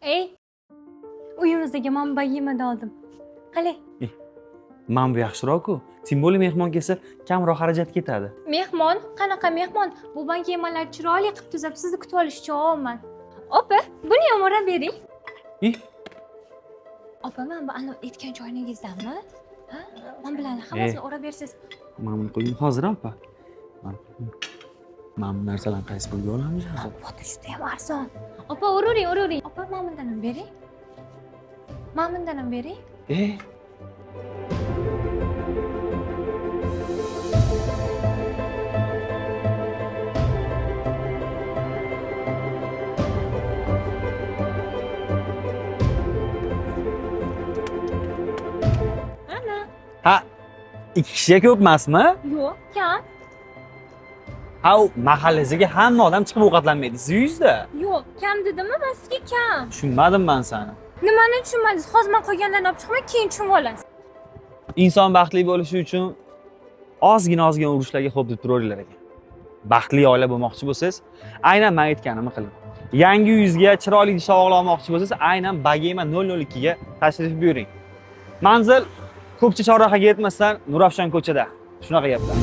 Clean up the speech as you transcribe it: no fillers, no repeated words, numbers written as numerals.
Ey, uyimizdagi man bogimada oldim. Qalay? Mana bu yaxshiroq-ku. Тем более mehmon kelsa, kamroq xarajat ketadi. Mehmon? Qanaqa mehmon? Bu bogemalar chiroyli qilib tuzab, sizni kutib olish uchun olman. Opa, buni ham o'rab bering. Ih. Opa, mana bu anavi aytgan choynagingizdanmi? Ha? Mana bularni hammasini o'rab bersangiz. Mana buni qo'ying hozir, opa. Mana qo'ying. Mana bu narsalarni qaysi pulga olamiz hozir? Bo'ta juda ham arzon. Opa, o'ravering, o'ravering. Opa, mana bundan ham bering. Mana bundan ham bering. E, Ana. Ha, ikki kishiga ko'p emasmi? Yo'q, kam. Ha, u mahallasiga hamma odam chiqib ovqatlanmaydi. Siz uyingizda. Yo'q, kam dedimmi? Men sizga kam. Tushunmadim men seni. Nimani tushunmadingiz? Hozir men qolganlarni olib chiqaman, keyin tushunib olasiz. Inson baxtli bo'lishi uchun ozgina ozgina urushlarga xo'p deb turaveringlar ekan. Baxtli oila bo'lmoqchi bo'lsangiz, aynan men aytganimni qiling. Yangi uyingizga chiroyli sovg'a olmoqchi bo'lsangiz, aynan Bagema 002 ga tashrif buyuring. Manzil Ko'kcha chorrahaga yetmasdan Nurafshon ko'chada. Shunaqa gaplar.